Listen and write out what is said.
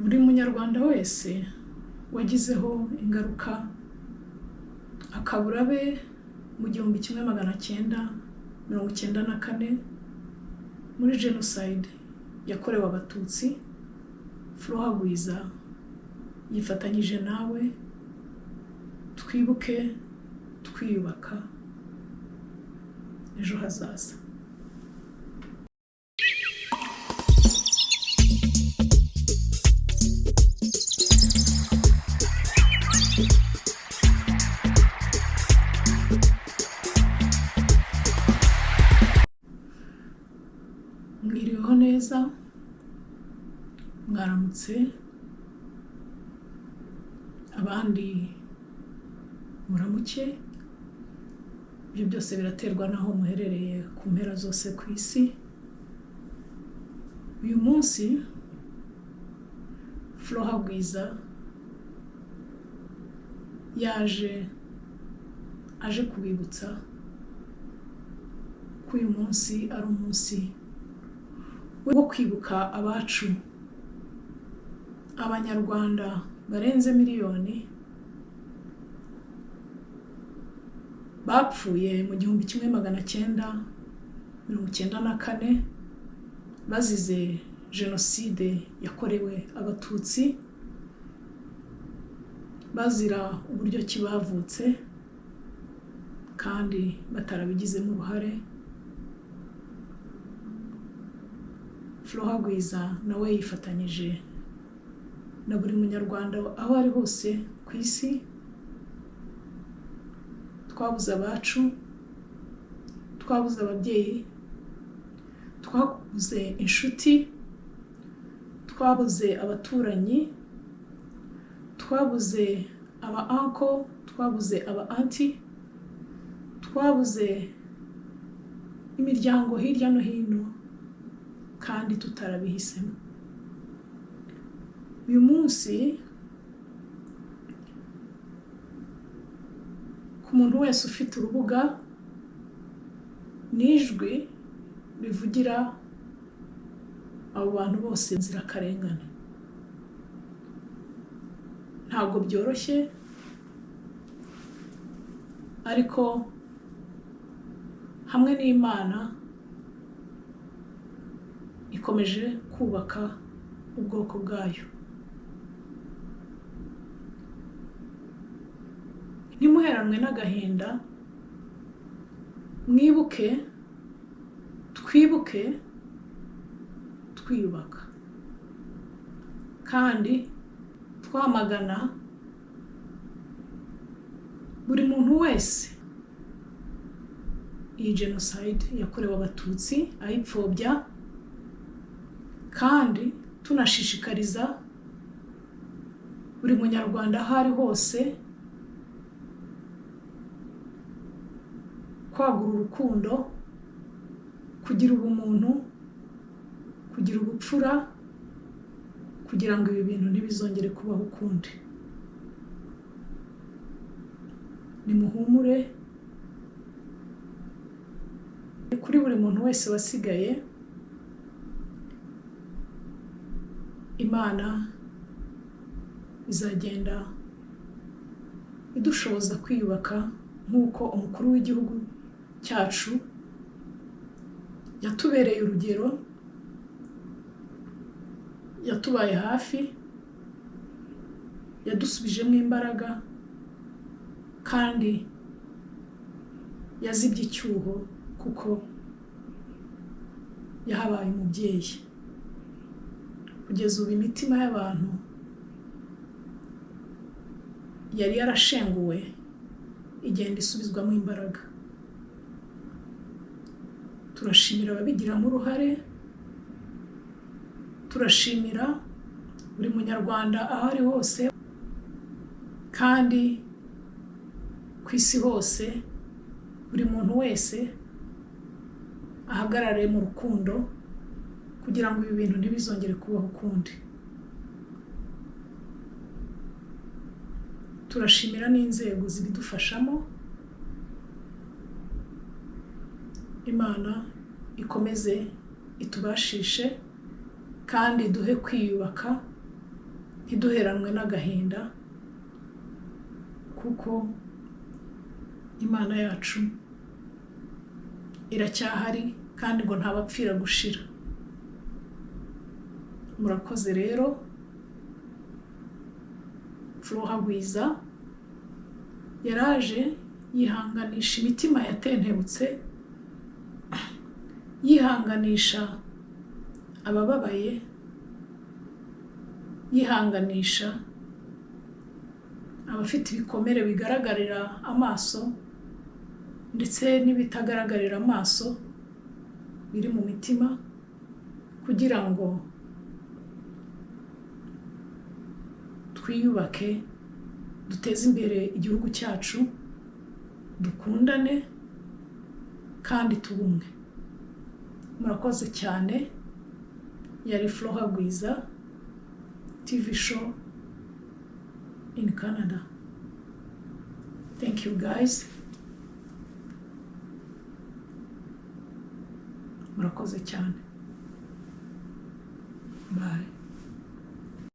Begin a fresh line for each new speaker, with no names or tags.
Buri munyarwanda wese wagizeho ingaruka akabura abe mu 1994 muri jenoside yakorewe Abatutsi, Flora Gwiza yifatanyije nawe. Twibuke twiyubaka ejo hazaza. Mwiriweho neza, mwaramutse, abandi muramuke. Ibyo byose biraterwa n'aho muherereye ku mpera zose ku isi. Uyu munsi Flora Gwiza yaje aje kubibutsa ko uyu munsi ari umunsi wo kwibuka abacu, Abanyarwanda barenze miliyoni bapfuye mu 1994 bazize jenoside yakorewe Abatutsi, bazira uburyo ki bavutse kandi batarabigizemo uruhare. Flora Gwiza nawe yifatanyije na buri munyarwanda aho ari hose ku isi. Twabuze abacu, twabuze ababyeyi, twabuze inshuti, twabuze abaturanyi, twabuze aba uncle, twabuze aba auntie, twabuze imiryango hirya no hino kandi tutarabihisemo. Uyu munsi ku muntu wese ufite urubuga n'ijwi rivugira abo bantu bose nzirakarengane, ntabwo byoroshye, ariko hamwe n'Imana ikomeje kubaka ubwoko bwayo. Ntimuheranwe n'agahinda, mwibuke, twibuke twiyubaka kandi twamagana buri muntu wese iyi jenoside yakorewe Abatutsi ayipfobya, kandi tunashishikariza buri munyarwanda aho ari hose kwagura urukundo, kugira ubumuntu, kugira ubupfura, kugira ngo ibi bintu ntibizongere kubaho ukundi. Nimuhumure, kuri buri muntu wese wasigaye, Imana izagenda idushoboza kwiyubaka nk'uko umukuru w'igihugu cyacu yatubereye urugero, yatubaye hafi, yadusubijemo imbaraga kandi yazibye icyuho kuko yahabaye umubyeyi. Kugeza ubu imitima y'abantu yari yarashenguwe igenda isubizwamo imbaraga. Turashimira ababigiramo uruhare, turashimira buri munyarwanda aho ari hose kandi ku isi hose, buri muntu wese ahagarare mu rukundo kugira ngo ibi bintu ntibizongere kubaho ukundi. Turashimira n'inzego zibidufashamo. Imana ikomeze itubashishe kandi duhe kwiyubaka. Ntiduheranwe n'agahinda, kuko Imana yacu iracyahari kandi ngo ntabapfira gushira. Murakoze rero. Flora Gwiza yaraje yihanganisha imitima yatentebutse, yihanganisha abababaye, yihanganisha abafite ibikomere bigaragarira amaso ndetse n'ibitagaragarira amaso biri mu mitima, kugira ngo twiyubake, duteze imbere igihugu cyacu, dukundane kandi tube umwe. Murakoze cyane. Yari Flora Gwiza TV show in Canada. Thank you guys, murakoze cyane. Bye.